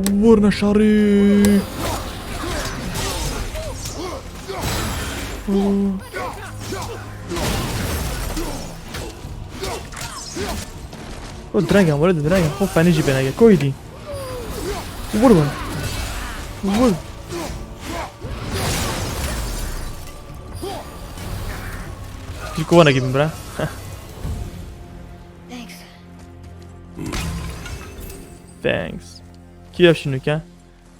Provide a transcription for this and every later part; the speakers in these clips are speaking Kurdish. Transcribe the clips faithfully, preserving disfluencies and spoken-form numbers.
Werne şerî. O dragon, were dragon. Xo fenî jî bênege. Koyî dî. Vur bana. Vur. Ji kovanekî bin bira. Thanks. Thanks. Kî ev şinûke?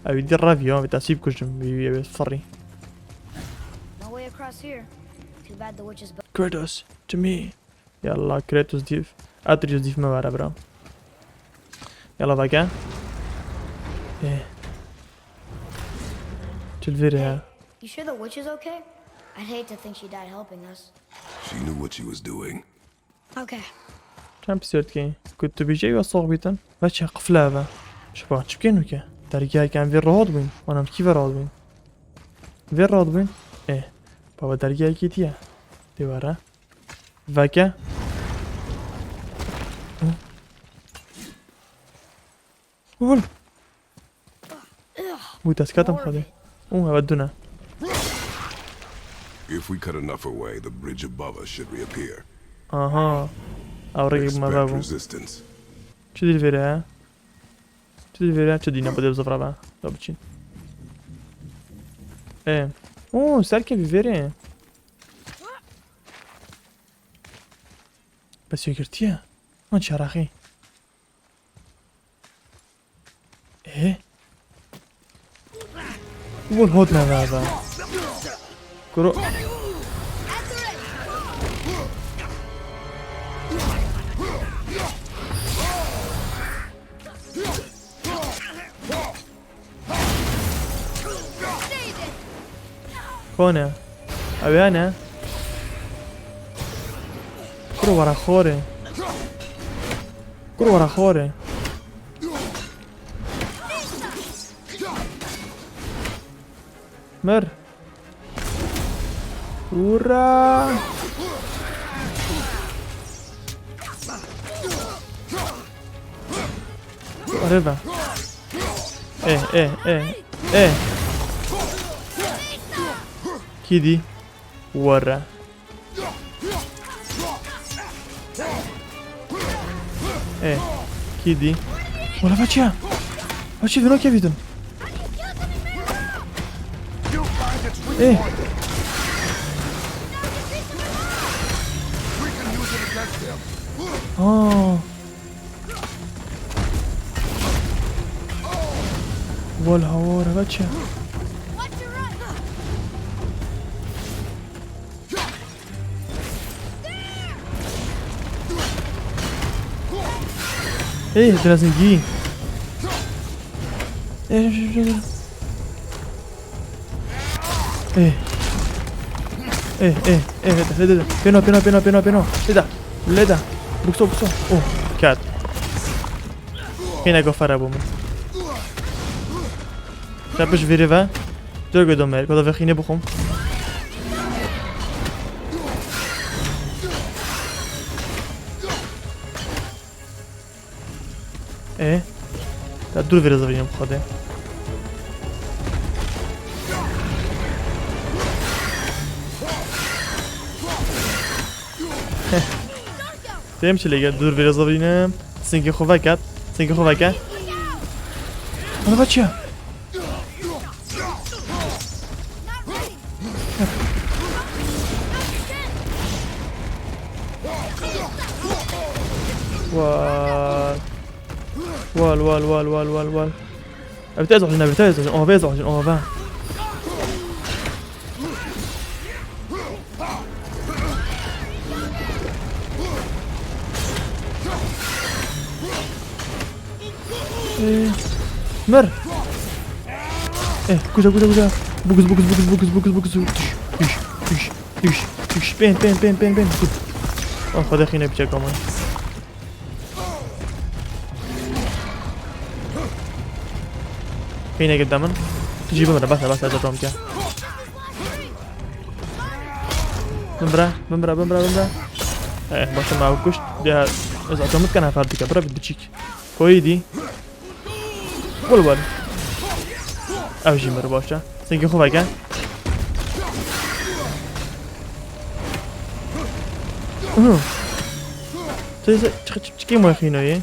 Ew dî reviya, vê tesî bikujim. Wî, wî, wî, firî. No way across here. Too bad the witch is bu- Kratos, to me. Yalla, Kratos dîv. Atreus dîv me were, bira. Yalla, veke. Eh. Çil vêrê he. You sure the witch is okay? I'd hate to think she died helping us. She knew what she was doing. Okay. Çend pisyar dikey. Ku tu bêjî ew sox bîtin. Veçe qifle eve. Şiba çi bikên wike? Dergehek em vê rahat bûyn. Wan em kî ve rahat bûyn? Vê rahat bûyn. Ê. Baba dergehekî diye. Dê were. Veke. Hı. Vur. Bû destketim xwedê. Û heve dune. If we cut enough away, the bridge above us should reappear. Aha. Ew rêkek me Expect vebû. Resistance. Çi dî li vêrê he? Çi dî li vêrê he? Çi dî ne? Bide bi zifra be. Da biçîn. Ê. Oo, serkê bi vêrê. Bes yekirtiye. Man çaraxî. Ê? Wol hot neve be. Kuro. Kone? Ew ya ne? Kuro were xorê. Kuro were xorê. Mir. Ura. Areva. Eh, eh, eh, eh. Kî dî? Were. Eh, kî dî? Wala veçiya. Veçi vino kevîtin. Eh. Aa. Wal hawar veçe. Ê, tu nezîngî. Ê, ê, ê, ê. Ê. Ê, ê, ê, lê de, lê de, lê de. Pêno, pêno, pêno, pêno, pêno. Lê de. Lê de. Bukso, bukso. Oh, ket. Yine gofara bu mu? Te piş viri ve. Dur gödüm ver. Koda vexine buxum. E? Te dur viri zırhını bu kadar. Têm çi lêge dur vêrê zevînim. Singê xwe veket. Singê xwe veke. Ana ve çi? Wal. Wal, wal, wal, wal, wal, wal. Ev te ez alin, ev te ez alin. Ava ez alin, ava. Ee, Mir. Eh, kuca, kuca, kuca. Buguz, buguz, buguz, buguz, buguz, buguz. Düş, düş, düş, düş, düş. Pên, pên, pên, pên, pên. Dur. Oh, xwedê xîne biçek ama. Xîne gidde min. Tu jî bimire, bes e, bes e, ez atom ke. Bimire, bimire, bimire, bimire. Eh, başım ew kuşt. Ya, ez atomit kena fer dike, bire bir biçik. Koyî dî. Wol wol. Ew jî mir baş e. Sengê xwe veke. Hı. Tu çi çi çi kêm wexîno yê?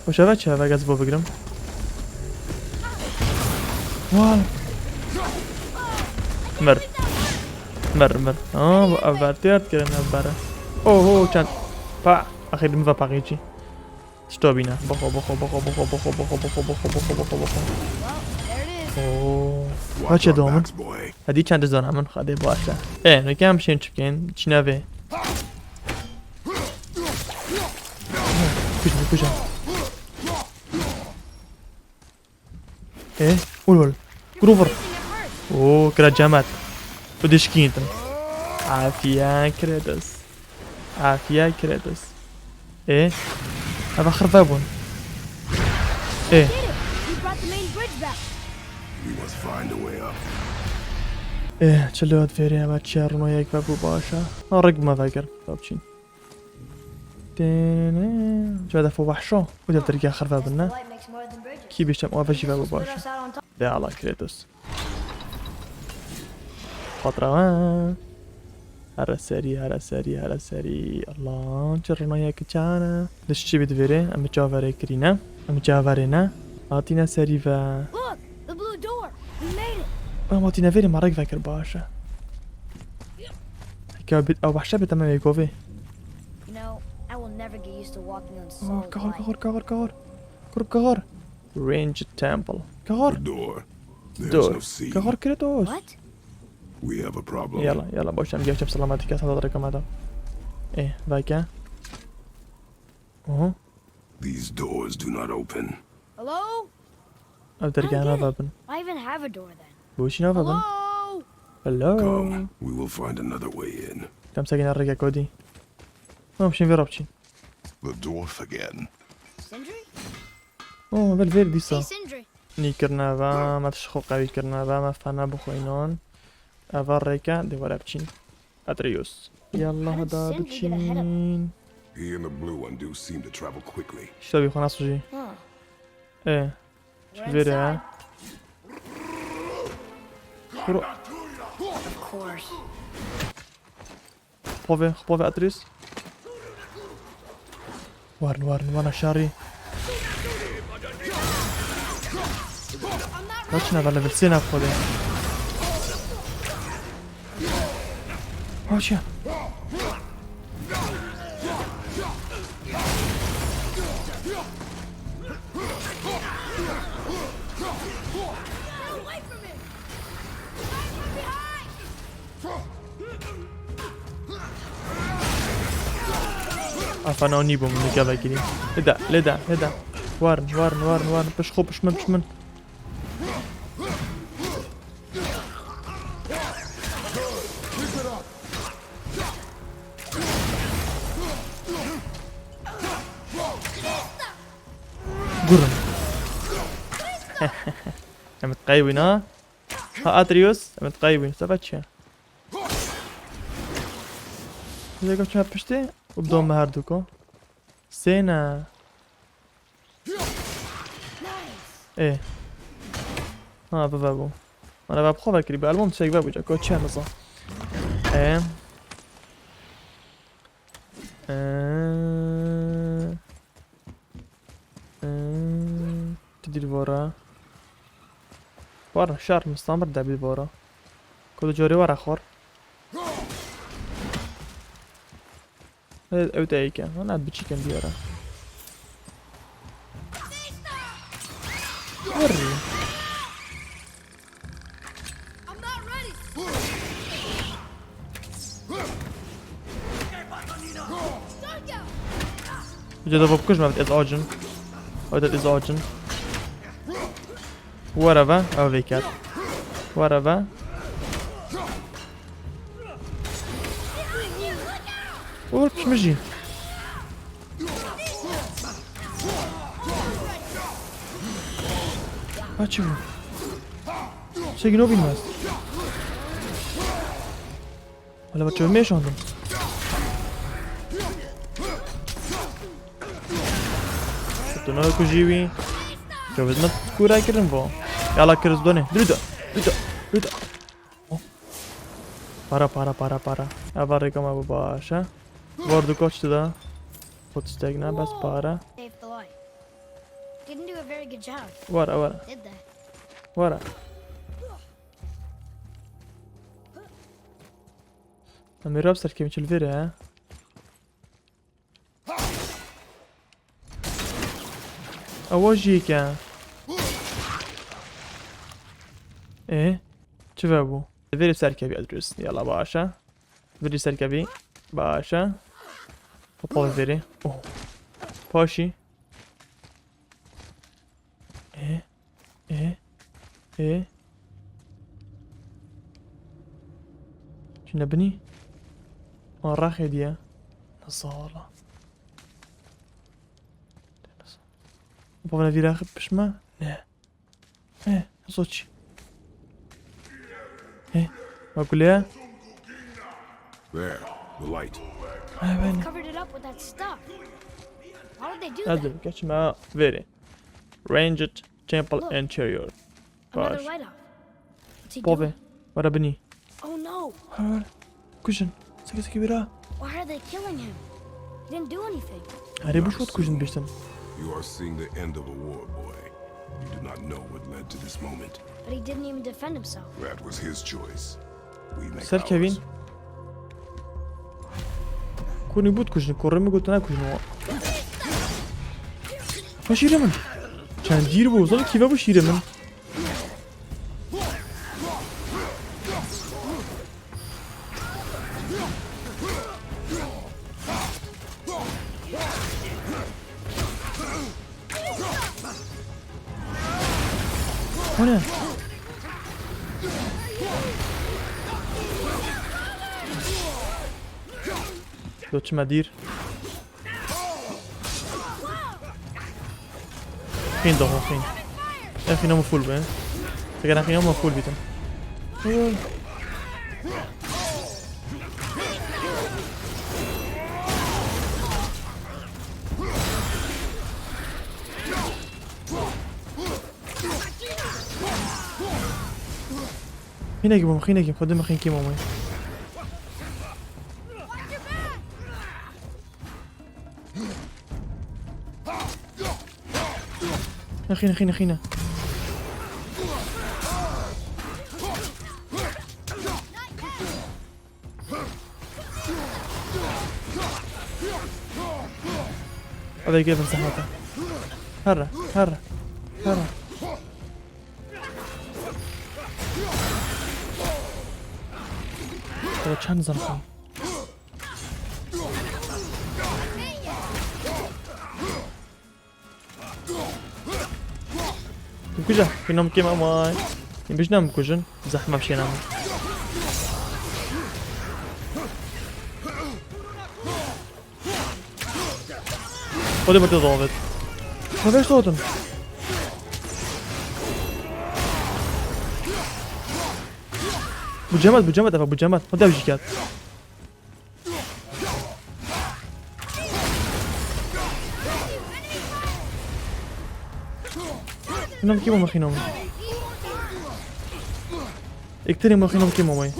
Baş e, çi eve ez bo bigrim. Wol. Mir. Mir, mir. Aa, bu ev bertiyat kirin ev bere. Oho, çend. Pa. Axir min ve paqî çî. Tişta bîne. Bixwe, bixwe, bixwe. Oo. Watch your backs, boy. Hadi çend zana min, hadi baş e. E, ne kem şên çikin, çineve. Kujan, kujan. E, ul ul. Grover. Oo, kira cemat. Bu dişkintin. Afiye Kratos. Afiye Kratos. E? Eva xirve bûn. E? We must find a way up. E, çi li hat fêrê eva çiya rûnayek ve bû baş e. Ha, rek me vekir. Babçîn. Tene. Çi ve defo wehşo. Bu da dergah xirve bin ne? Kî biştem ava jî ve bû baş e. De Allah Kratos. Patrawa. Here serî, here serî, here serî. Allah, çi rûnayek çane. Dişçî bi divêrê, em bi çaverê kirîne. Em bi çaverê ne. Hatîne serî ve. Look, the blue door. We made it. Em hatîne vêrê me rek vekir baş e. Heke bit, ew wehşe bit, em ê govê. You know, I will never get used to walking on Oh, solid kahar, light. Kahar, kahar, kahar. Kur kahar. Range Temple. Kahar. The door. There's Dur. No seam. Kahar Kratos. What? We have a problem. Yala, yala, boş ver. Geçip selametî kes hata reklamada. Eh, veke. Oho. These doors do not open. Hello? Ev dergehana vebin. I even have a door then. Bu işin vebin. Hello? Hello? Come, we will find another way in. Tam sakın arrega kodi. Tamam, şimdi ver opçin. The dwarf again. Sindri? Oh, vel ver dîsa. Hey, Sindri. Nî kirine ve, me tişt xwe qewî kirine ve, me fena bixwînon. Eva rêke, dê were biçîn. Atreus. Yallah da biçîn. He and the blue one do seem to travel quickly. Ştabî xwe nasûjî. Huh. E. Çi vêre ya? Kuro. Of course. Xpove, xpove Atreus. Warn, warn, warn aşağı. Kaç ne var level sen af xode. Kaç ya. Afa na nîbû min nika vekirî. Lêda, lêda, lêda. Warn, warn, warn, warn. Piş xwe, piş min, piş min. Gurun. Em diqeywîn ha. Ha Atreus, em diqeywîn. Seba çi? Zeka çi piştî? Û dom me her duko. Sêne. Ê. Ha, bive bû. Mana ve xwe vekirî, bi elbom çek ve bû, ko çi hemiza. Ê. Ê. Ee, tu dîl vora. Vara şer, mistamir de bî vora. Ku tu corê vara xor. Ew, ew te êke. Hana biçîken diyara. Vurri. Uca da vopkuş me ez acın. Hadi ez acın. Whatever, ew vêket. Whatever. Ur pişmijî. Ha çi bû? Çek no bilmez. Hala bak çözmeye şandım. Tu ne kujî wî? Kevin me kura kirin bo. Yala kiriz done. Duruda. Duruda. Duruda. Oh. Para, para, para, para. Eva rêka me bu baş e. Var du koç da. Hot stack ne bes para. Saved the life. Didn't do a very good job, Wara, wara. Did they? Wara. Em ê rab serkevin çil vêre he. Ewa jî yek e. Ê, çi vebû? Vêrê serkevî edrûs. Yala baş e. Vêrê serkevî. Baş e. Papal vêrê. Oh. Paşî. Ê. Ê. Ê. Çi nebinî? Ma raxê diye. Nasala. Bavna vîra xip pişme? Ne. Ê. Zoçî. Ê. Ma guleye? There, the light. Ê, ben. Covered it up with that stuff. Why would they do that? Hadi geçme vêrê. Ranged Temple Look. Interior. Another Baş. Light off. What's he Pove. Doing? Were binî. Oh no. Her. Kujin. Seke seke bira. Why are they killing him? He didn't do anything. Herê bu şot kujin biştin. You are seeing the end of a war, boy. You do not know what led to this moment. But he didn't even defend himself. That was his choice. We make Ser Kevin. Ours. Kurnî bû dikujin, kurê min got nekujin wa. Ha şîrê min. Çend dîr bû, zan kî ve bû şîrê min. O ne? Do çima dîr? Xîn doxo xîn. Ev xîna min full be. Eger xîna min full bîtin. Xînekî bûm, xînekî, xwedê min xînkî mamê. Nexîne, xîne, xîne. Hadi gel zahmete. Herre, herre, herre. Baba çend zan xan. Bikuja, xîna min kêm amay. Em bijî ne bikujin. Zehme bişêne min. Xwedê birde davêt. Xwedê ştotin. Bu cemat, bu cemat, efe bu cemat. Xwedê ev jî ket. Xîna min kêm ame, xîna min. Ektirê min, xîna min kêm ame.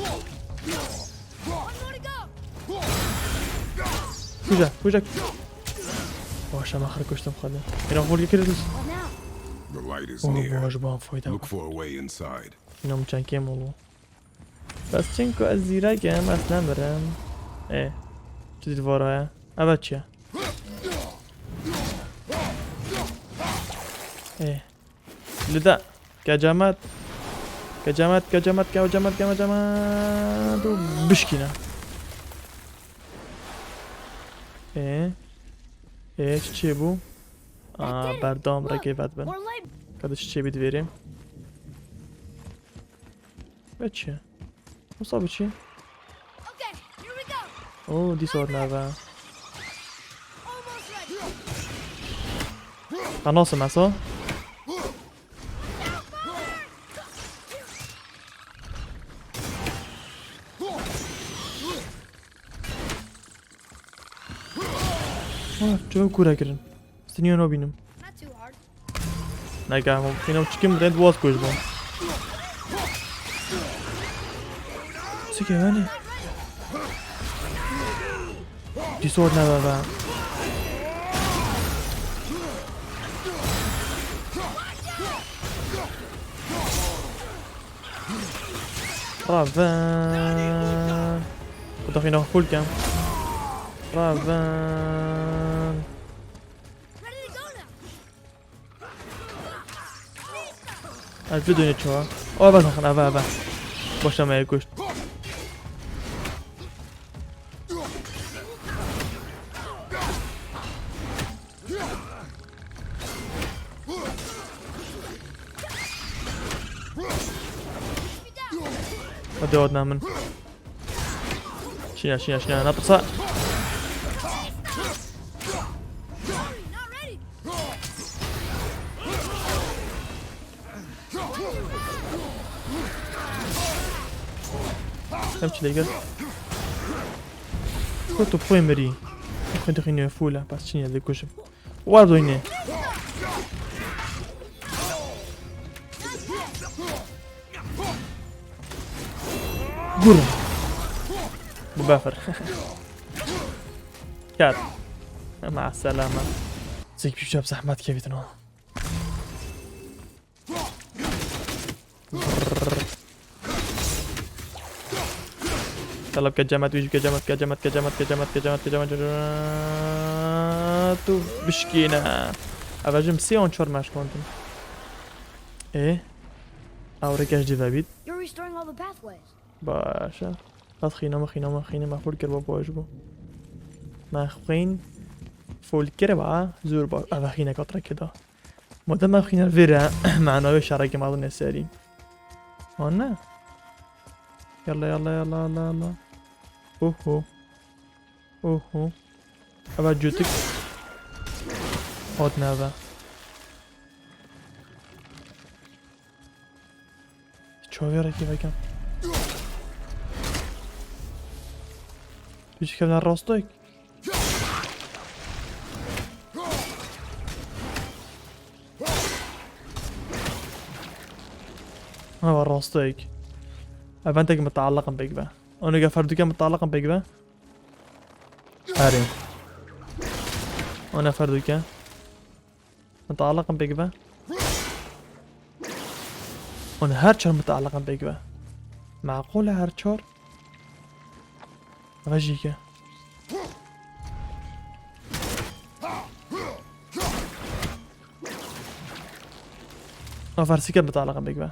Kuja, kuja. Baş e, me xir kuştim xwedê. Xîna min holî kirin. The light is Oh, near. Baş, ban fayda. Look for a way inside. Xîna min çend kêm olo. Bes çinku ez zîrek im, ez nemirim. Ê. Çi dît vara ye? Eve çi ye? Ê. Lide. Kecemet. Kecemet, kecemet, kecemet, kecemet. Û bişkîne. Ê. Ê, çi çê bû? Aa, berdam rekê vedbin. Kadi çi çê bî divêrê. Ve çi? Wisa bi çi? Oo, dîsa neve. Ha, nasıl mesa? Ha, çav kura kirin. Stiniyano bînim. Not too hard. Ega, hûn xîna çikim rend waz kuj bûm. Çike yani? Disor ne baba. Raven. Kuda xîna full kem. Raven. Ez bidoyne çawa. O, eve zaxin, eve, eve. Boşa me kuşt. Hadi odna min. Şina, şina, şina, natirsa. Em çi lêger? Ko tu xwe mirî. Xwe dixîne fûla, pas çinye dikujim. War doyne. Gur. Bu bafir. Kar. Ma selama. Zik bir çap zahmet kevitno. Yalla bike cemat, wî jî bike cemat, bike cemat, bike cemat. Tu bişkîne. Eve jim sê an çar meşkondin. Ê? Ew rêkeş dî vebît. You're restoring all the pathways. Baş e. Qet xîna me, xîna me, xîna me full kir, ba baş bû. Me xwîn full kir ba, zor ba. Eve xîneka trekê da. Madem me xîna vêre, mena wê şerekê me dine serî. Ha ne? Yalla, yalla, yalla, yalla, yalla. Oho. Oho. Eve cutik. Hat neve. Çavê rekî vekem. Tu çi kevna rastayek? Ha, rastayek. Eventek mutallaqim pêk be. Onu ge ferduke mutallaqim pêk be. Erê. Ona ferduke. Mutallaqim pêk be. Hûn her çar mutallaqin pêk be. Meqûl e her çar? Eve jî ke. Eva fersîke mutallaqin pêk be.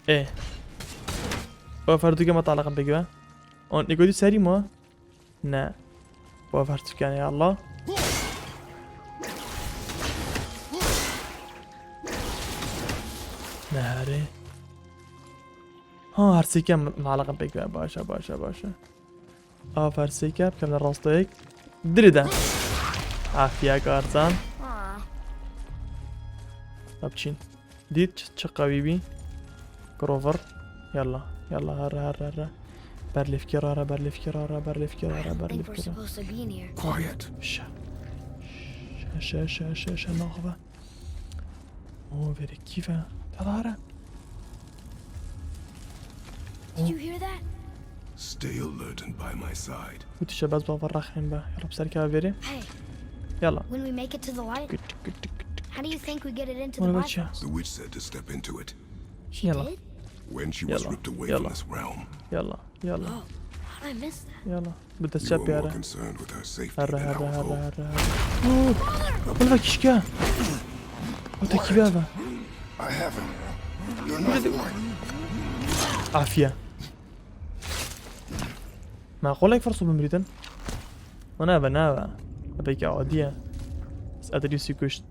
Ê. Eva ferduke mutallaqin pêk be. Hûn ê godî serî ma? Ne. Baver tükene ya Allah. Ne herê. Ha, her sêke maliqim pêk be. Başa, başa, başa. Av her sêke, bikem de rastayek. Diri de. Afiye karsan. Tapçin. Dît çi, çi qewî bî. Grover. Yalla, yalla, herre, herre, herre. Berlêvkê rare, berlêvkê rare, berlêvkê rare, I think we're berlêvkê rare. Supposed to be in here. Quiet. Şe. Şe, şe, şe, şe, şe, naxve. O, verê kîve. Tela here. Did you hear that? Stay alert and by my side. Û tişe bes bava rexên be. Yalla, bi ser keve verê. Hey. Yalla. When we make it to the light, how do you think we get it into the Ona bak ya. Bifrost? The witch said to step into it. She Yalla. Did? When she was Yalla. Ripped away Yalla. From this realm. Yalla. Yalla. Oh, how did I miss that? Yalla. Bu da You are more çarpı ara. Concerned with her safety Ara, than ara, our ara, own. Ara, ara. Oo! Bunu bak işte. O da kivi ara. I have him. You're not going. Afiye. Meqûl e fırsat bimrîtin. O ne be, ne be. Peki adiye. Ez Adrius'u kuşt.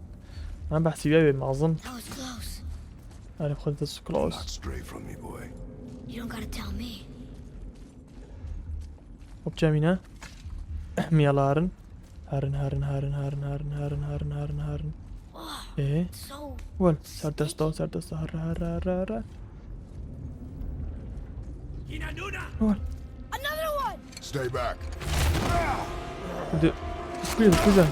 Ben behsî wê mazin. That was close. Erê xwe de close. Not stray from me, boy. You don't gotta tell me. Hop cemine. Miyaların. Herin, herin, herin. Oh, ee? So well, serdesta, serdesta, herre, herre, herre, herre. Well. Another one. Stay back. Hadi. Sıkıyor, güzel.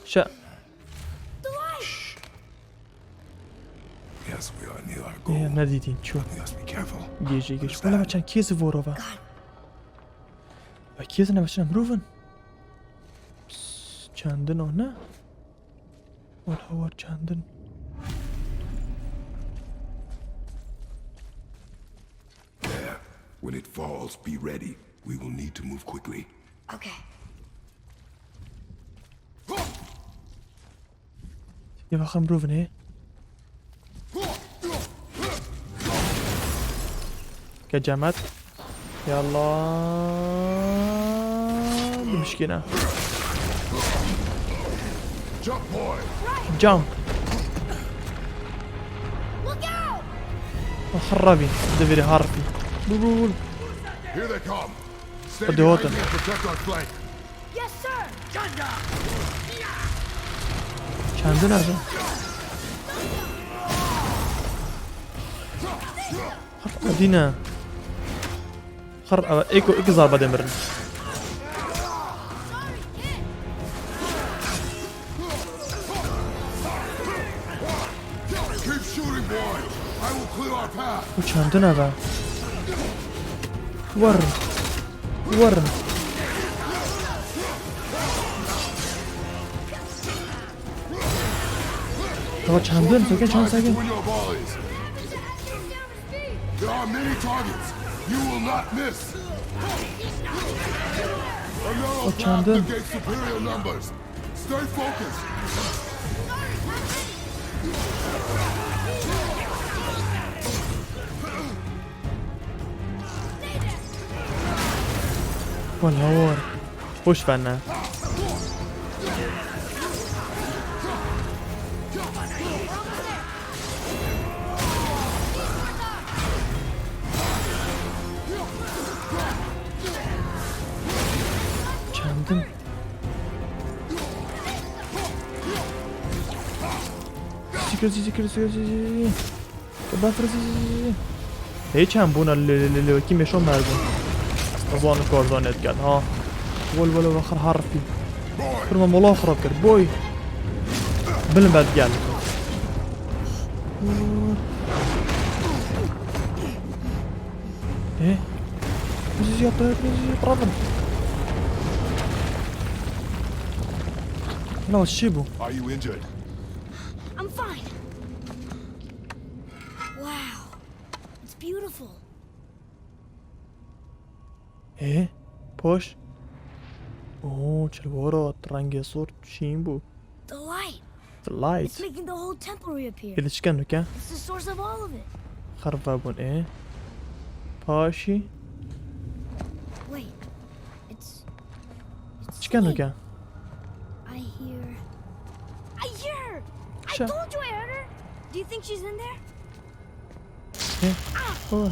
Şa. Yes, we are near our goal. Ê, nedîtîn çû. We must be careful. Gêjê gêj. Wala me çend kêz voro ve. Ve kêz ne, ve çend mirovin. Pss, çendin o ne? Wala war çendin. There. When it falls, be ready. We will need to move quickly. Okay. Yê vaxin mirovin ê. Ke cemat. Yallah. Bimşkine. Jump, boy. Jump. Look out! Xirabî. Diviri harfî. Bul, bul, bul. Here they come. Stay behind me and protect our flank. Yes, sir. Çendin abi? Dîne. Xir, eko iki zarba demirin. Keep shooting, boy. I will clear our path. Bu çendin abi? Vur. Vur. Daha çendin, sakin, çend sakin. There are many targets. You will not miss. A narrow path negates superior numbers. Stay focused. Wala war. Hoş ver ne. Çendin. Sikir, sikir, sikir, sikir. Bafir. Hê çend bûna li, li, li, li, wekî mêşo merdin. Zan kar zanê diket, ha. Wol, wol, wol, xir harfî. Kurma mola xirab kir. Boy. Bilim bed gel. Hê. Bizi yaptı, bizi yaptı. Lan şey bu. Are you injured? I'm fine. Wow. It's beautiful. Ê, poş. Oo, çilwara, rengê sor, şîn bû. The light. The light. It's making the whole temple reappear. Ê, diçike nuke? It's the source of all of it. Xerve bûn, ê. Paşî. Wait. It's, it's Diçike nuke? I hear, I hear her. I told you I heard her. Do you think she's in there? He? Oh.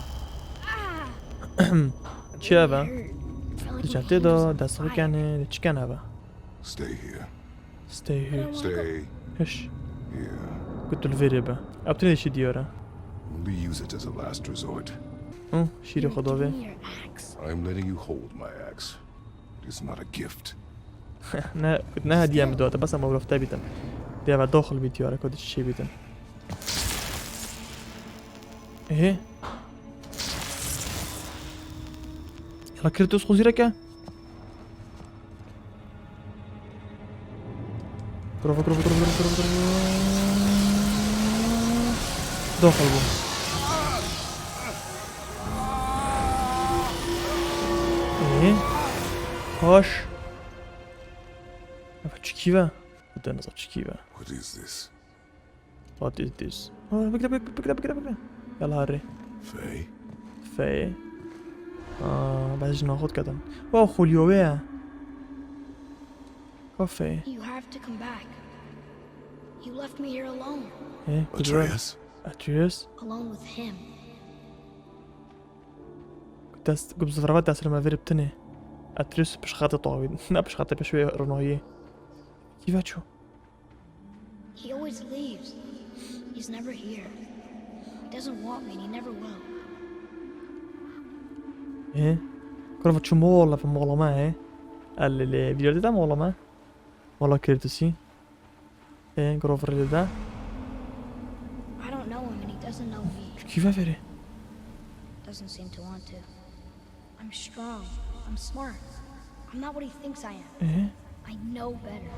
Çi eve? Di çentê de dest xwe kenê, di çi ken eve? Stay here. Stay here. Stay Hiş. here. Ku tu li vêrê be. Ev tune çi diyar e? Only use it as a last resort. Hı, şîrê xwe davê. I'm letting you hold my axe. It is not a gift. Ne, ne hediye min date, bes em ew rafte bîtin. Diye ve daxil bî diyare ku di çi bîtin. Ehe. Yala Kratos xwe zîrek e. Kurova, kurova, kurova, kurova, kurova, kurova. Daxil bû. Ee? Hoş. Ev çikî ve? Deniz çikî ve? What is this? What is this? Aa, bikle, bikle, bikle, bikle, bikle. Yala harê. Faye? Faye. Aa, ben jina xwe diketim. Wow, xulyo wê ye. Ka Faye. You have to come back. You left me here alone. He, Atreus? Atreus? Alone with him. Dest, ku bi zifrava dest li me vê bitinê. Atreus pişxate tawîn. Ne pişxate pêş wê ronahiyê. Kî ve çû? He always leaves. He's never here. He doesn't want me and he never will. Ê? Kura va çi mola, va mola me, ê? Elê lê, vîdeo dida mola me. Mola Kratosî. Ê, Grover dida. I don't know him and he doesn't know me. Çi kî ve verê? Doesn't seem to want to. I'm strong. I'm smart. I'm not what he thinks I am. Ê? I know better.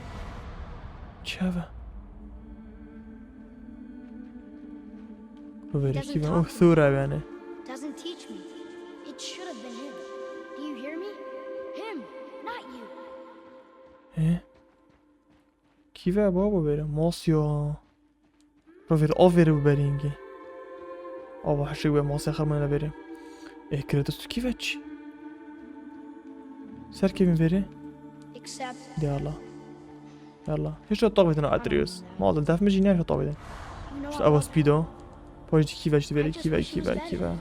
Çi ve? Grover kî ve? Oh, thura yani. Doesn't teach me. It should have been him. Do you hear me? Him, not you. Ê? Kî ve baba verê? Masya. Grover, av verê û berîngê. Ava hişê we masê xirmana verê. Ê, Kratos, tu kî ve çi? Serkevin verê. Except De Allah. Yalla. Hiç o tavêdin Atreus. Mal def mi jî ne hiç o tavêdin. you know İşte I ava love speedo. Pojdi kî ve işte verê, I just kî ve, wish he kî was ve, dead. Kî ve.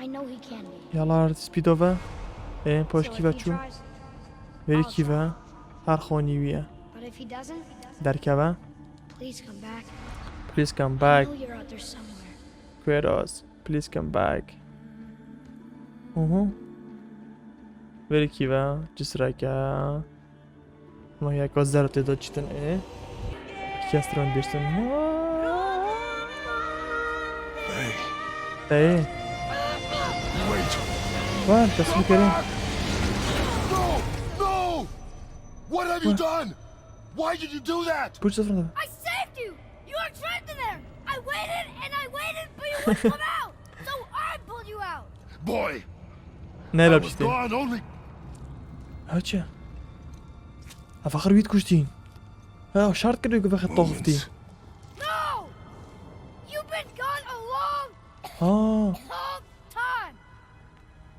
I know he can be. Yalla speedo ve. Ê, poj So kî if ve he çû. tries, Verê I'll kî ve. try. Her xonî wî ye. But if he doesn't, Derkeve. Please come back. Please come I back. Know you're out there somewhere. Kratos, please come back. Uhu. Verê kî ve, cisreke. Ma ya ka zer tê de çitin e. Kestran birsin. Hey, Hey, wait. var, teslim kere. No! No! What have you done? Why did you do that? Puç sefrada. I saved you! You were trapped in there! I waited and I waited, but you wouldn't come out! So I pulled you out! Boy, Ne I lap was işte. Gone only. Haçe. Ha, faxir wît kuştî. Ha, şart kiriyo ki vexet toxftî. Moments. No! You've been gone a long, Ha. long time!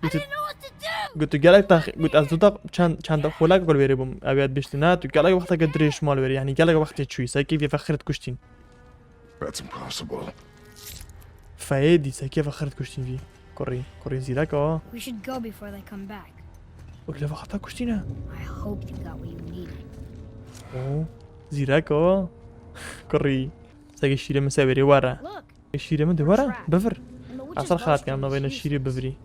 I Gotu- didn't know what to do! Gotu gelek tax, got ez duta çend, çend xolak gol verê bûm. Ev yad bişti. Na, tu gelek wexteke dirêj mal verê. Yani gelek wextê çûyî. Sekî vê faxir kuştîn. That's impossible. Feyê dî, sekî faxir kuştîn vî. Kurî, kurî zîrek o. We should go before they come back. O leva xata kuştîne. I hope you got what you needed. O, zîrek o. Kurî. Sekî şîrê min severê were. Look! Şîrê min de were, bivir. And the witch's Asal xalat bowstring kan navêne is şîrê bivirî.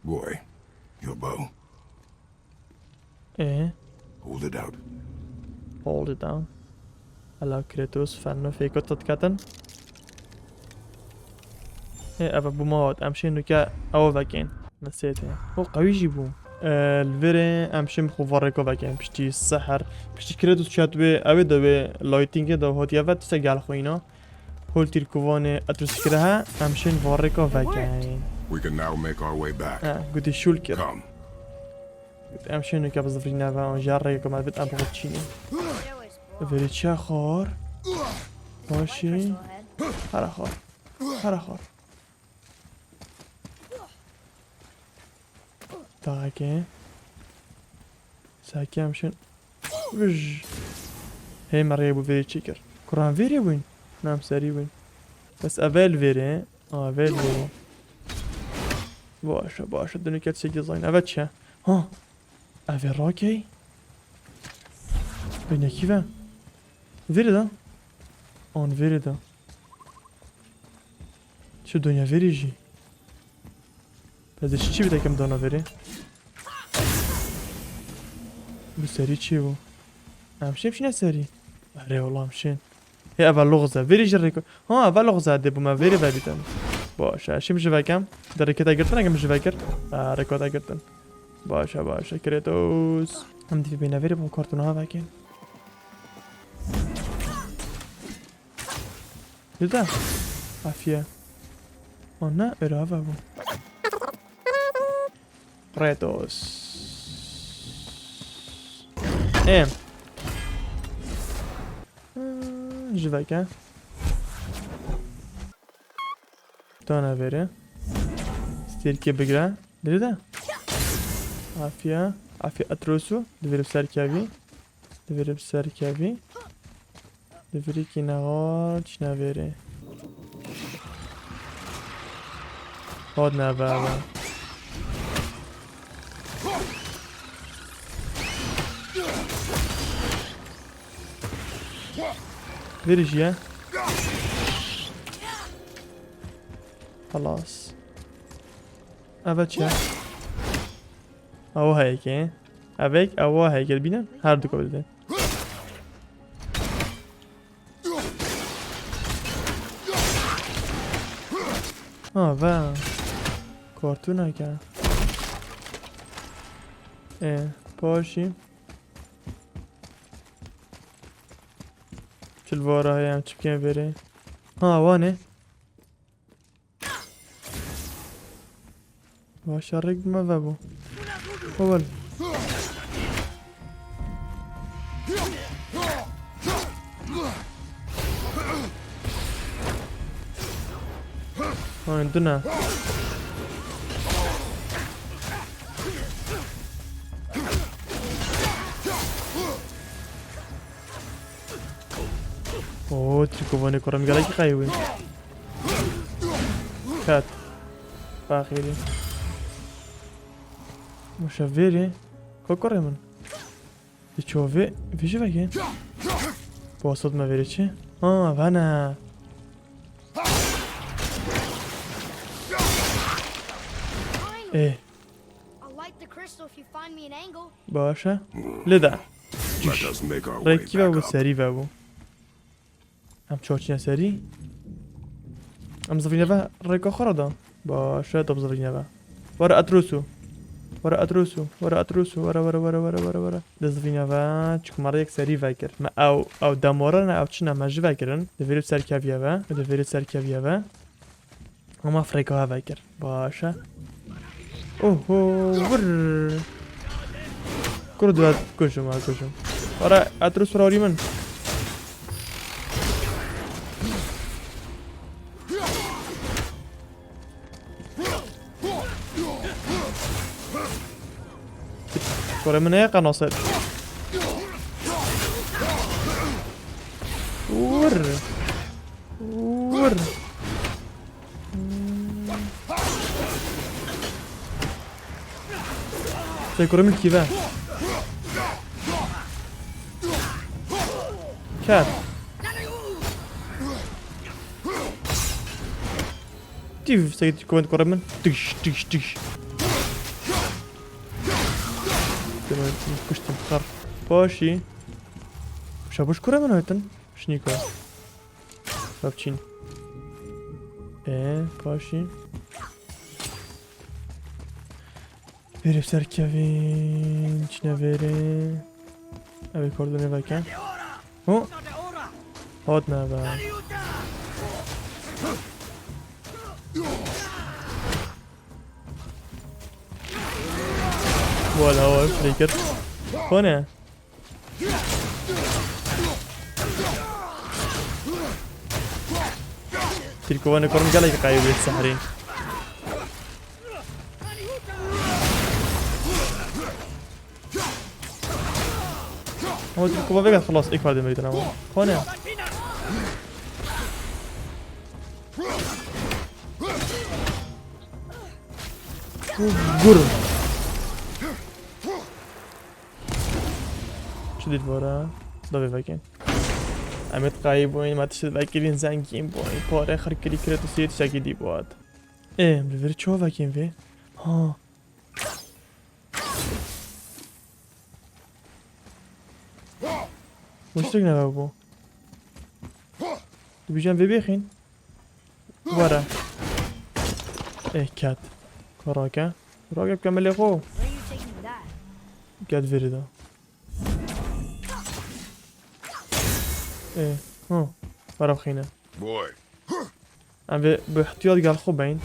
Boy, your bow. Ee, Hold it out. hold it down. Ela Kratos fenno fêko titketin. Ê, eve bû ma hat. Em şên nuke ew vekên. Mesêtê. O qewî jî bû. Ee, li vêrê em şên bi xwe varêko vekên. Piştî seher. Piştî Kratos çat wê, ew ê de wê lightingê de hatiye ve tiştek gel xwîna. Hol tîrkovanê Atreus kire he, em şên varêka vegeyn. We can now make our way back. He, gudî şûl kir. Come. Em şên nuke bi zivrîne ve an jî her rêyeke me bit em bi xwe çînî. Verê çi xwar? Başî. Hera xwar. Hera xwar. Dağeke. Sake em şên. Vij. Hey me rê bû verê çêkir. Kuran verê bûn. Nam serî bûn. Bes evel verê. Evel verê. Başe, başe. Dünü ket sekiz line. Evet çe. Ha. Eve rakey. Ve nekî ve. Verê de. An verê de. Çi dünya verê jî. Ez ê çi çi bidekim dana verê. Bu serî çi bû? Em şê şine serî. Erê ola em şên. Hê eva loxza. Verê jî rêko. Ha, eva loxza de bû me verê ve bitem. Baş e. Şim ji vekem. De rêketa girtin ekim ji vekir. Ha, rêkota girtin. Baş e, baş e. Kratos. Em divê bêne verê bû kartona ha vekin. Dida. Afiye. O ne? Erava bu. Kratos. Em. Hmm, ji veke. Dana veri. Stirke bigre. Biri de. Afiye. Afiye Atrosu. Divêrim serkevî. Divêrim serkevî. Divirîkî nexar çîne vêrê. Hot neve eve. Vêrî jî ye. Xelas. Eve çi ye? Ew heyekê. Evek, ew heyekê dibînin. Her du kabul didin. Ha, ve. Kartûneke. Ê, paşî. Çil vara heye, em çi bikên vêrê? Ha, wan e. Başarık mı ve bu? Oval. Aynen dine. Oo, Trikovanê kuram gelekî qey wî. Ket. Baxêrî. Muşevêrê. Kokorê min. Di çovê vê jî veke. Posot me vêrê çi? Ha, vana. Eh. I'll light the crystal if you find me an angle. Baş e. Lê de. Let us make our way Rêkî ve back bû, up. Serî ve bû. Em çaçine serî. Em zivîne ve rêka xwe re da. Baş e, top zivîne ve. Were Atrosu. Were Atrosu. Were Atrosu. Were, were, were, were, were, were. De zivîne ve. Çik me rêk serî vekir. Me ew, ew demore ne, ew çi ne, me ji vekirin. Di vêrê serkeviye ve. Di vêrê serkeviye ve. Ama freka heve kir. Baş e. Oho, vur. Kuru dua kujum, ha kujum. Ara, Atrosu ra orî min. Kore min heye qenaset. Vur. Vur. Sê kurê min kîve. Ket. Tîv, sê kurê min. Tiş, tiş, tiş. Kuştim xar. Paşî. Şabuş kurê min hatin. Şnîka. Bavçîn. E, paşî. Vêrê serkevin, çine vêrê. Ev ê kordonê veke. Ho. Hat ne be. Wala, o flicker. Kone. Tirkovanê kurim gelek qayî wê sehrê. Ama Tirkova vêga xelas, êk ferdê merîtin ama. Xone. Gur. Çi dît vara? Da vê vekên. Em ê diqayî bûyîn, me tişt vekirîn, zengîn bûyîn, pare xirkirî kiret û sê tiştekî dî bûat. Ê, em li vir çawa vekên vê? Ha. Muştik neve bû. Dibêjin vê bêxîn. Were. Ê, ket. Ka rake. Rake bike milê xwe. Where are you taking that? Ket vêrê de. Ê, ha. Were bixîne. Boy. Em vê bi ihtiyat gel xwe beyn.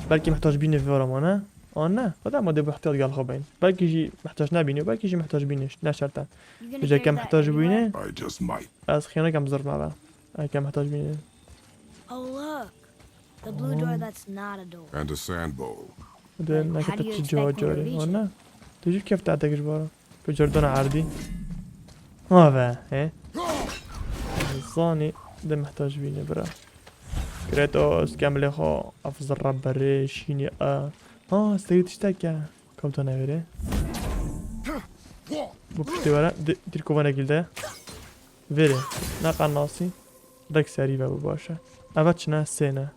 Belkî mihtac bîne vê were mane. An ne? Xweda ma dê bi ihtiyat gel xwe beyn. Belkî jî mihtac nebîne, belkî jî mihtac bîne. Ne şert e. You gonna Ji carry eke that mihtac anywhere? Bîne, I just might. Ez xiyana kem zirna ve. Eke mihtac bîne. Oh, look. The blue door Oh. That's not a door. And a sand bowl. De Like, how do nekete you çi expect me to cihacî reach it? Wan ne? Tu jî kefte etek ji bara. Ku cerdana erdî. Ha ve, he? Zanî de mihtac bîne bira. Kratos, kemlê xwe, ev zirra berê, şînî a. Ha, serî tiştek e. Kewta nevêrê. Bu piştê were, di-, Tirkovanekî de. Vêrê. Ne qan nasî. Rek serî ve bu baş e. Eve çi ne? Sê ne.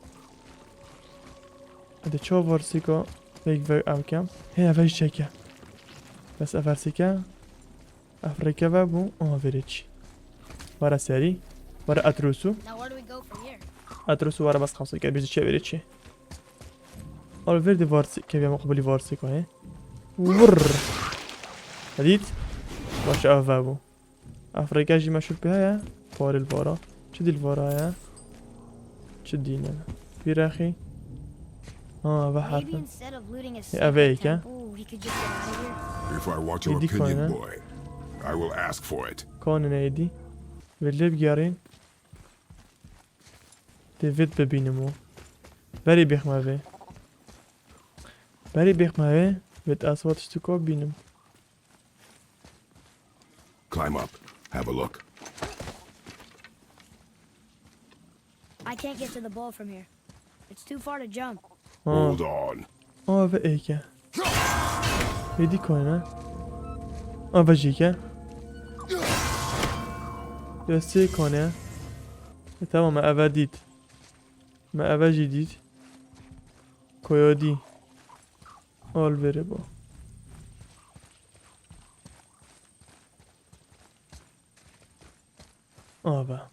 Hadi ço varsîko vek ve ew kem. He, ev jî çeke. Bes ev versîke. Ev rêke ve bû. Aha, verê çi? Were serî. Were Atrosu. Now where do we go from here? Atrosu were bas xamsîke. Biz çi verê çi? Al ver de varsî, kevya maqbulî varsîko he. Vur. Hadît. Baş ev ve bû. Ev rêke jî meşhur pê heye. Parê li vara. Çi dî li vara heye? Çi dî ne? Pîrexî. Ha, ve Maybe herfin. Instead of looting a Ê, ev secret ê ke? Temple, we could just get out of here. If I want your Êdî opinion, koyne. Boy, I will ask for it. Kanine êdî. Vê lê bigerîn. Tê vêt bibînim o. Berê bêxme vê. Berê bêxme vê. Vêt ez va tiştiko bînim. Climb up. Have a look. I can't get to the ball from here. It's too far to jump. Ha. Hold on. Aa, ve êke. Êdî koyne. Aa, ve jî ke. Ya sê kone. E, tamam, me eve dît. Me eve jî dît. Koya dî. Al verê bo. Ava.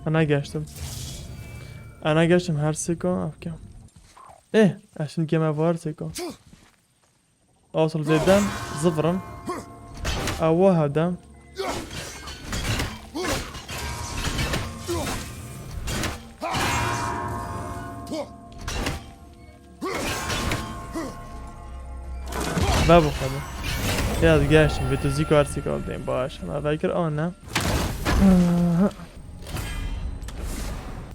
Ana geçtim. Ana geçtim her seko, afkem. Eh, ez şimdi geme var seko. Asıl zêden zıvırım. Awa hevdem. Ve bu kadar. Biraz geçtim. Ve tuziko her seko aldayım. Baş. Ama belki o ne?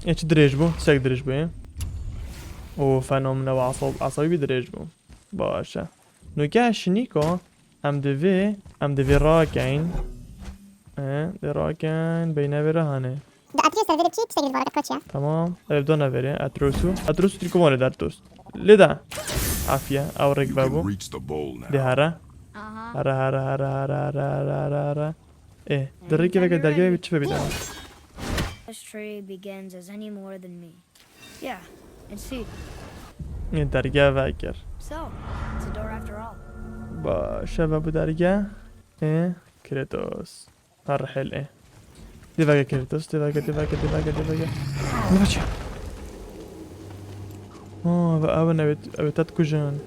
E, çi dirêj bû? Çek dirêj bû, e? O fenomene ve asab, asabi bir dirêj bû. Baş e. Nuke şinîko, em divê, em divê rakeyn. E, divê rakeyn, beyne vê re hane. Di etrê ser vê de çi, tiştekî li vara te çi ye? Tamam. Ev dana verê, Atrosu. Atrosu Tirkovan lê der dost. Lê de. Afiye, ew rêk You can vebû. Reach the bowl now. Dê here. Aha. Here, here, here. E, di rêkê veke dergevê çi vebî dana? This tree begins as any more than me. Yeah, and see. Ê derge vekir. So, it's a door after all. Baş e, ve bu derge. Ê, Kratos. Her hel ê. Divege Kratos, divege, divege, divege, divege. Ne baş e? Ha, ve ev ne, evet, evet, tet kujin.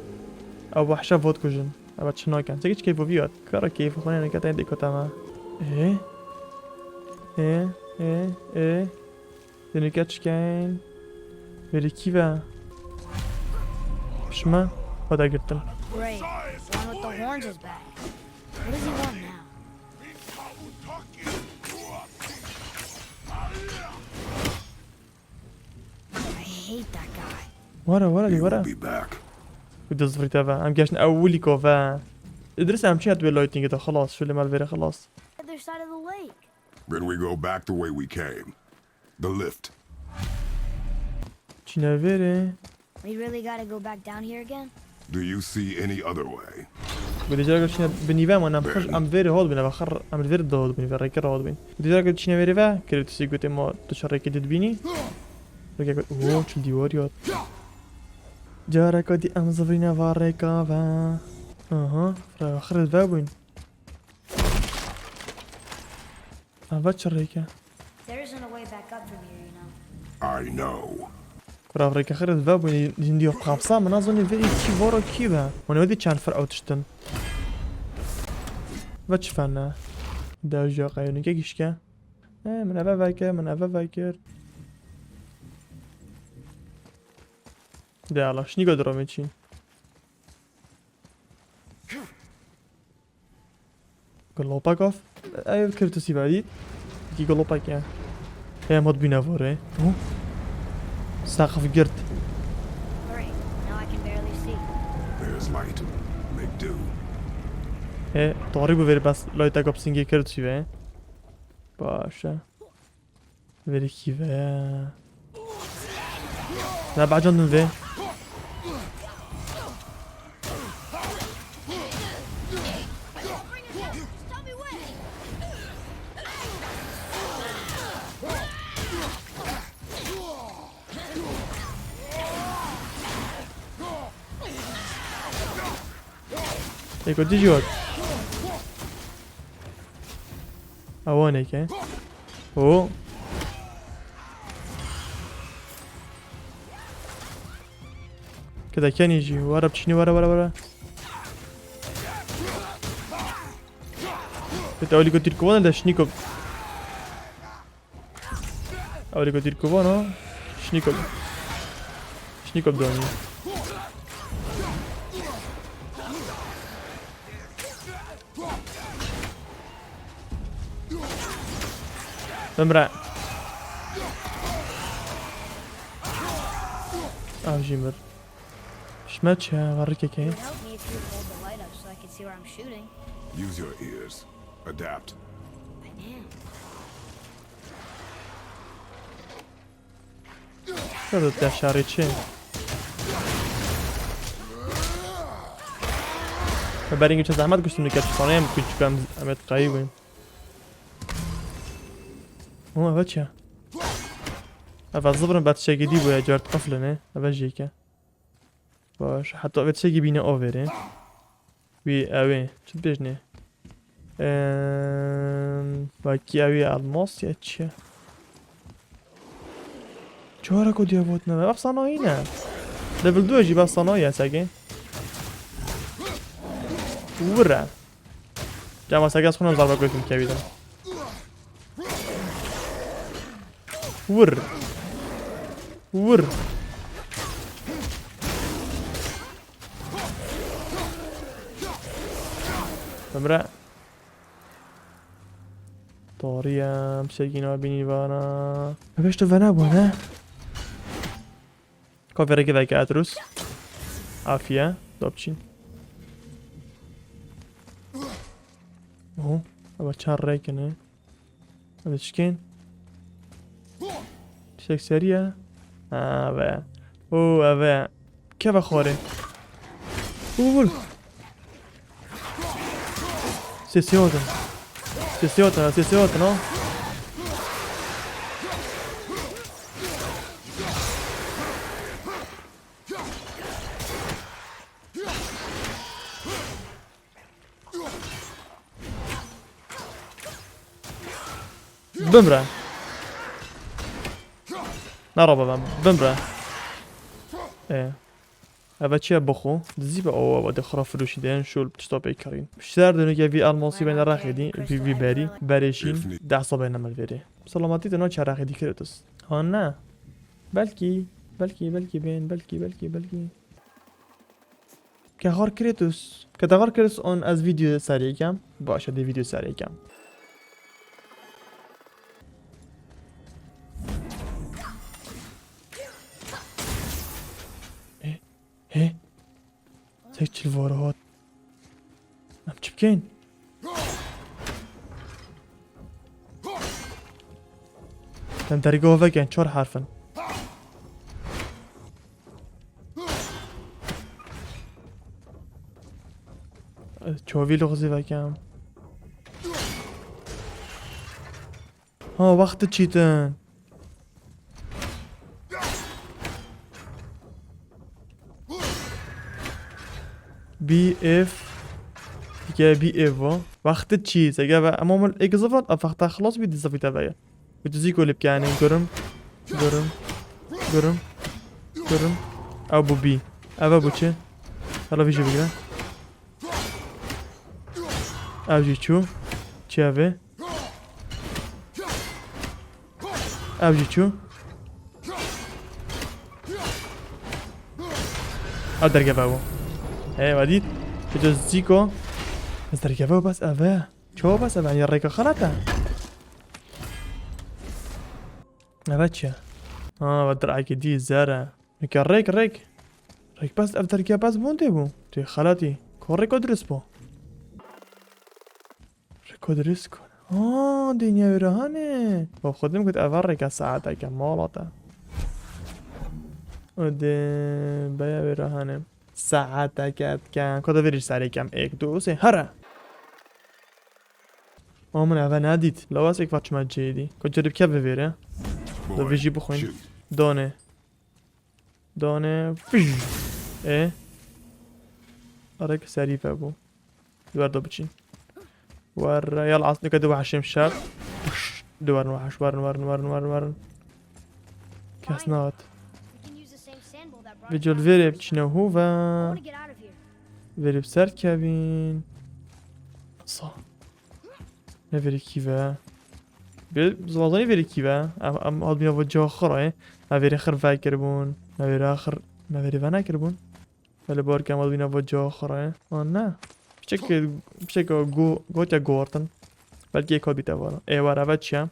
Ev wahşe vot kujin. Ev çi nakin. Çek hiç keyf viyat. Kara keyf xwe ne kete dikota me. Ê? Ê, ê, ê. Dênûke çikeyn. Verî kî ve? Şima? Xwe de girtin. Great. One with the horns is back. What does he want now? I hate that guy. Were, were, We were. Will be back. Ku dizvirîte ve. Em geştin ew wilîko ve. Îdris em çi hat wê lightingê de xelas. Şulê me li vêrê xelas. Other side of the lake. Then we go back the way we came. The lift. Çîne vêrê. We really gotta go back down here again? Do you see any other way? Gudê cara çîne binî ve, em xir, em vêrê hol bin, em xir, em vêrê de hol bin, vê rêkê re hol bin. Gudê cara çîne vêrê ve, Kratosî gotê ma tu çi rêkê dibînî? Rêkê got, oo, çil dîwar yat. Careka dî em zivirîne va rêka ve. Aha, xir ve bûn. Ava çi rêke? There isn't a way back up from here, you know. I know. Kura rêke xir ve bu, hindî yok kapsa, min nazanî vê kî vara kî ve. Hûn ê dî çend fir ew tiştin. Ve çi fene? Dev jiya qeyonike gişke. E, min eve veke, min eve vekir. De Allah, şnîga diramê çîn. Galopak of. Ev Kratosî ve dît. Kî galopek e. Em hat bîne vore. Hı? Saqif girt. Great. Now I can barely see. There's light. Make do. E, tarî bu veri bes light up singê Kratosî ve. Başa. Verî kî ve. Ne bacandin vê. Ê ku dijî hat. Ewaneke. O. Keda kenî jî. Were biçînî, were, were, were. Keda olî ku tîrkovan de şnîko. Olî ku tîrkovan o. Şnîko. Şnîko donî. Bimre. Ev jî mir. Şme çi? Varrikeke. Help me if you hold the light up so I can see where I'm shooting. Use your ears. Adapt. I am. Şurada te şarî çi? Berî çi zehmet kuştim dike, çifaneyim, küçük em, em et kayı bûn. Ama evet ya. Ev ez zibrim, bet şekî dî bûye, cert qifline, ev jî ke. Baş, heta vê tiştekî bîne avêrê. Wî ew ê, çi dibêjinê? Ehm, wekî ew ê elmas ya çi ye? Çi were ku diye votine be? Efsanayî ne? Level du jî be efsanayî ya seke. Wire. Cama seke ez xwîna zarbe gotim kevî de. Vur. Vur. Bimre. Tariyem, şekî nabînî vana. Ev işte vene bu ne? Ka vêrekê veke Atrus. Afiye. Dopçin. Oho. Ama çar rêkine. Hadi çıkın. Çiçek seriye. Ha be. Oo eve. Keve xore. Vur vur. Sesi oldu. Sesi oldu, sesi oldu no. Bimre. Narabe ben. Bimre. E. Eve çiye bixo? Dizî be o, eve de xira firoşî de, şol tişta pey kirîn. Şer de nuke vî elmasî bene rexê dî, vî, vî berî, berêşîn, deh sabê nemel verê. Selametî de no çe rexê dî Kratos. Ha ne. Belkî, belkî, belkî bên, belkî, belkî, belkî. Ke xar Kratos. Ke te xar Kratos on ez vîdeo serê kem. Baş e, dê vîdeo serê kem. Hê, hê. Tek çil vore hat. Em çi bikeyn? Dem dergah veken, çar herf in. Çavî lixzî vekem. Ha, wexti çîtin. B F. Dike B F va. Wexti çî, sege ve. Ama mil ek zıvat, a wexta xlas bî dizavî te veye. Ve tu zî kolip yani. Görüm. Görüm. Görüm. Görüm. Ew bu B. Eve bu çi? Hala vî jî bigire. Ev jî çû. Çi ev ê? Ev jî çû. Ev dergeve bû. Hey, we dît? Bi cez zîko. Ez dergeve bû, bes ev e. Çawa bes ev e? Ya rêka xelet e. Ev çi ye? Ha, ev direkî dî zer e. Nike rêk, rêk. Rêk bes ev derge bes bûn tê bû. Tu xeletî. Ko rêko dirist bû. Rêko dirist kon. Ha, dinya wê re hane. Ba xwe dim got ev rêka saeteke mala te. O de beya wê re hane. Saeteke diken. Ko da verî serê kem. Ek, du, sê. Here. O min eve nedît. Lawas ek façme cêdî. Ko cerib ke vivêre. Da vê jî bixwîn. Dane. Dane. Fij. E. Arek serî vebû. Di wer de biçîn. Wer, yala, ez nuke di wehşêm şer. Di werin wehş, werin, werin, werin, werin, werin. Kes nehat. Vê col vêrê biçîne hû ve. Vêrê bi ser kevîn. Sa. Ne vêrê kî ve? Bê zivazanî vêrê kî ve? Em, em hat bîna va ca xirayê. Me vêrê xir vekiribûn. Me vêrê xir, me vêrê venekiribûn. Belê bar kem hat bîna va ca xirayê. An ne. Piçek, piçek go, gotiya guhartin. Belkî êk hat bîte vana. Ê were ve çi ye?